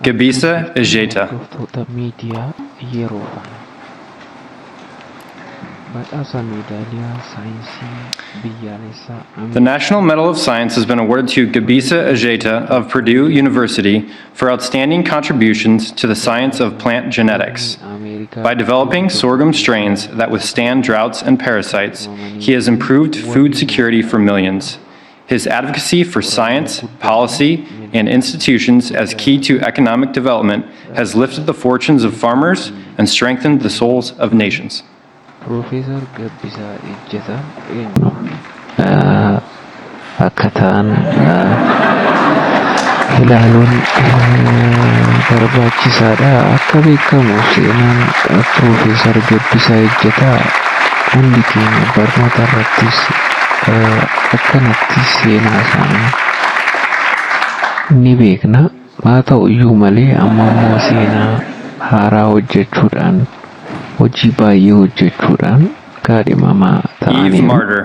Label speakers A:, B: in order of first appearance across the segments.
A: Gebisa Ejeta.
B: Hordoftoota miidiyaa Yeroo Faana. Badhaasa Meedaaliyaa Saayinsii Biyyaalessaa
A: The National Medal of Science has been awarded to Gebisa Ejeta of Purdue University for outstanding contributions to the science of plant genetics.
B: Ameerikaa
A: By developing sorghum strains that withstand droughts and parasites, he has improved food security for millions. His advocacy for science, policy, and institutions as key to economic development has lifted the fortunes of farmers and strengthened the souls of nations.
B: Piroofeesar Gabbisaa Ejjetaan eenyu akka ta'an ilaaluun barbaachisaadha. Akka beekamu seenaan Piroofeesar Gabbisaa Ejjetaa hundi keenya barnoota irrattis akkanatti seenaa isaanii ni beekna. Haa ta'u iyyuu malee amma immoo seenaa haaraa hojjechuudhaan, hojii baay'ee hojjechuudhaan kaadhimamaa
A: Eve
B: ta'aniiru.
A: Martyr.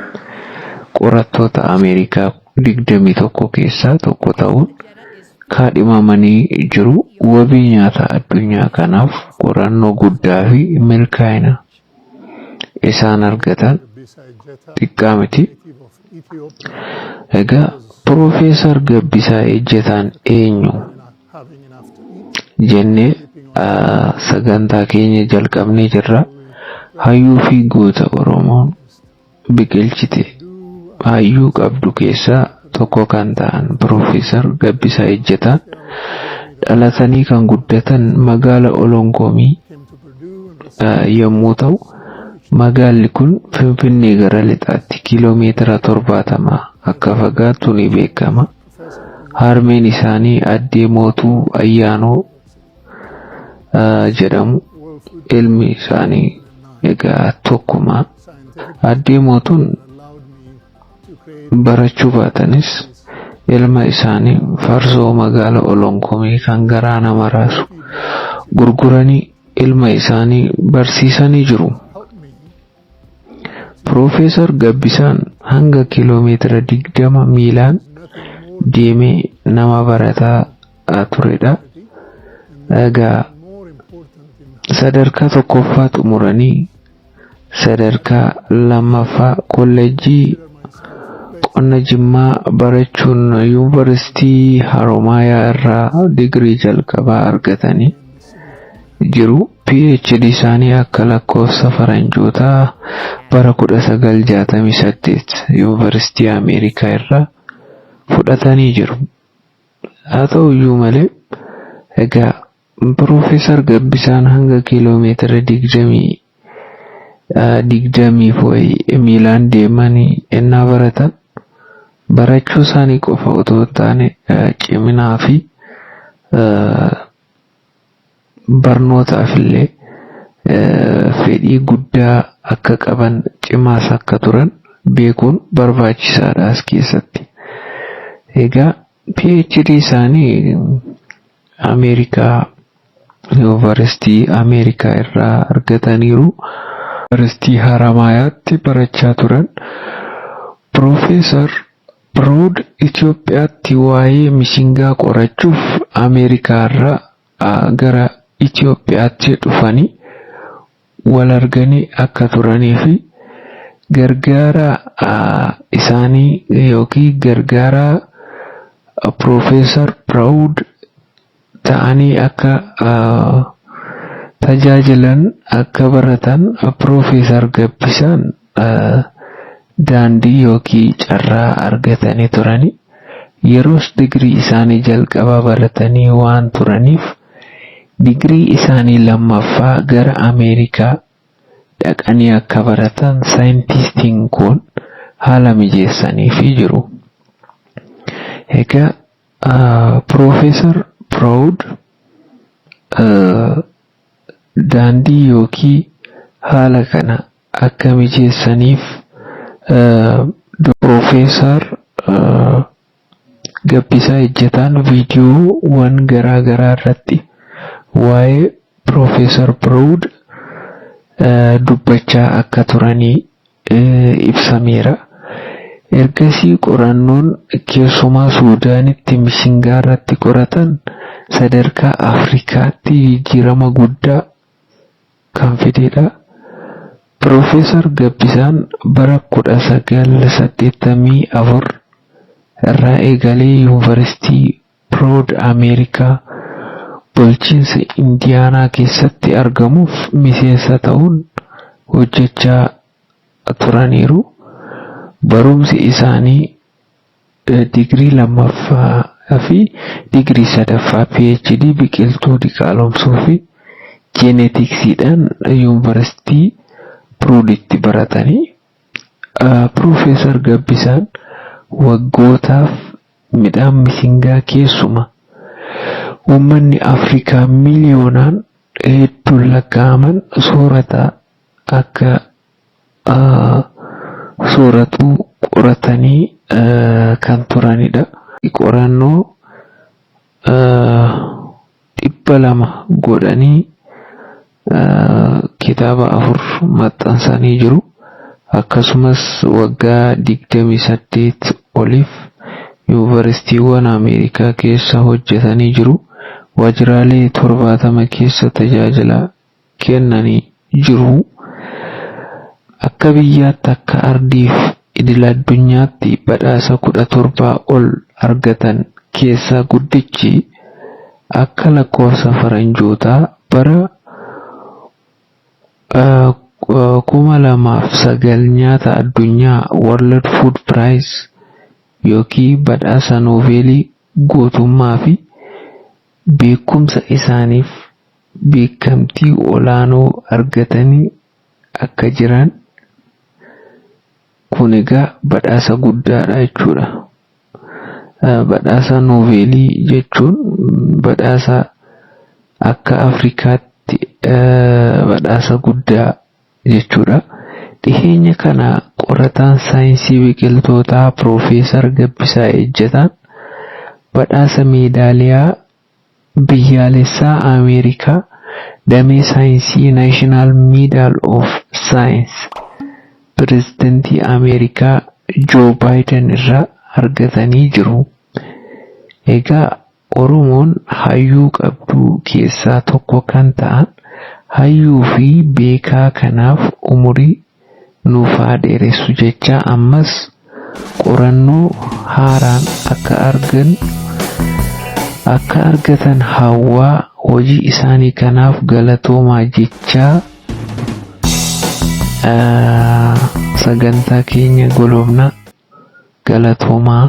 B: Qorattoota Ameerikaa 21 keessaa tokko ta'uun kaadhimamanii jiru. Wabii nyaata addunyaa kanaaf qorannoo guddaa fi milkaa'ina isaan argatan xiqqaa miti. Egaa Piroofeesar Gabbisaa Ejjetaan eenyu jennee sagantaa keenya jalqabnee jirra. Hayyuu fi goota Oromoon biqilchite hayyuu qabdu keessaa tokko kan ta'an Piroofeesar Gabbisaa Ejjetaan dhalatanii kan guddatan magaala Olonkoomii yommuu ta'u, magaalli kun Finfinnee gara lixaatti kiiloomeetira 70 akka fagaattu ni beekama. Harmeen isaanii Addee Mootuu Ayyaanoo jedhamu. Ilmi isaanii egaa tokkuma. Addee Mootuun barachuu baatanis ilma isaanii farsoo magaala Olonkomii kan garaa nama raasu gurguranii ilma isaanii barsiisanii jiru. Piroofeesar Gabbisaan hanga kiiloomeetira 20 miilaan deemee nama barataa turedha. Egaa sadarkaa tokkoffaa xumuranii sadarkaa lammaffaa kolleejjii qonna Jimmaa barachuun Yuunivarsiitii Haromaayaa irraa digirii jalqabaa argatanii jiru. PhD isaanii akka lakkoofsa faranjootaa bara 1968 Yuunivarsiitii Ameerikaa irraa fudhatanii jiru. Haa ta'u iyyuu malee egaa Piroofeesar Gabbisaan hanga kiiloomeetira digdamiif wayii miilaan deemanii ennaa baratan, barachuu isaanii qofa otoo hin taane ciminaa fi barnootaaf illee fedhii guddaa akka qaban, cimaas akka turan beekuun barbaachisaadha as keessatti. Egaa PhD isaanii Ameerikaa, Yuunivarsiitii Ameerikaa irraa argataniiru. Yuunivarsiitii Haramaayaatti barachaa turan. Piroofeesar Brood Itoophiyaatti waa'ee mishingaa qorachuuf Ameerikaa irraa gara Itoophiyaatti dhufanii wal arganii akka turanii fi gargaara isaanii yookiin gargaara Piroofeesar Brood ta'anii akka tajaajilan akka baratan Piroofeesar Gabbisaan daandii yookiin carraa argatanii turani. Yeroos digirii isaanii jalqabaa baratanii waan turaniif digirii isaanii lammaffaa gara Ameerikaa dhaqanii akka baratan saayintistiin kun haala mijeessaniifii jiru. Egaa Piroofeesar Proud daandii yookiin haala kana akka mijeessaniif Piroofeesar Gabbisaa Ejjetaan viidiyoowwan garaa garaa irratti waa'ee Piroofeesar Proud dubbachaa akka turanii ibsameera. Ergasii qorannoon keessumaa Suudaanitti mishingaa irratti qoratan Sadarkaa Afrikaatti jijjiirama guddaa kan fidedha. Piroofeesar Gabbisaan bara 1984 irraa eegalee Yuunivarsiitii Pirood Ameerikaa bulchiinsa Indiyaanaa keessatti argamuuf miseensa ta'uun hojjechaa turaniiru. Barumsi isaanii digirii lammaffaa fi digirii sadaffaa PhD biqiltuu diqaalomsuu fi jeenetiksiidhaan Yuunivarsiitii Pirooditti baratanii. Piroofeesar Gabbisaan waggootaaf midhaan misingaa keessuma uummanni Afrikaa miliyoonaan hedduun lakkaa'aman soorata akka sooratu qoratanii kan turanidha. Qorannoo 200 godhanii kitaaba afur maxxansanii jiru. Akkasumas waggaa 28 oliif yuunivarsiitiiwwan Ameerikaa keessa hojjetanii jiru. Waajjiraalee 70 keessa tajaajila kennanii jiru. Akka biyyaatti akka ardiif idil addunyaatti badhaasa 17 ol argatan keessaa guddichi akka lakkoofsa faranjootaa bara 2009 nyaata addunyaa World Food Prize yookiin badhaasa noobeelii gootummaa fi beekumsa isaaniif beekamtii olaanoo argatanii akka jiran kun egaa badhaasa guddaadha jechuudha. Badhaasa noobeelii jechuun badhaasa akka Afrikaatti badhaasa guddaa jechuudha. Dhiheenya kana qorataan saayinsii biqiltootaa Piroofeesar Gabbisaa Ejjetaan badhaasa meedaaliyaa biyyaalessaa Ameerikaa damee saayinsii National Medal of Science pirezidantii Ameerikaa Joo Baayiden irraa argatanii jiru. Egaa Oromoon hayyuu qabdu keessaa tokko kan ta'an hayyuu fi beekaa kanaaf umurii nuuf haa dheeressu jechaa ammas qorannoo haaraan akka argan akka argatan hawwaa hojii isaanii kanaaf galatoomaa jechaa sagantaa keenya goolabna galatoomaa.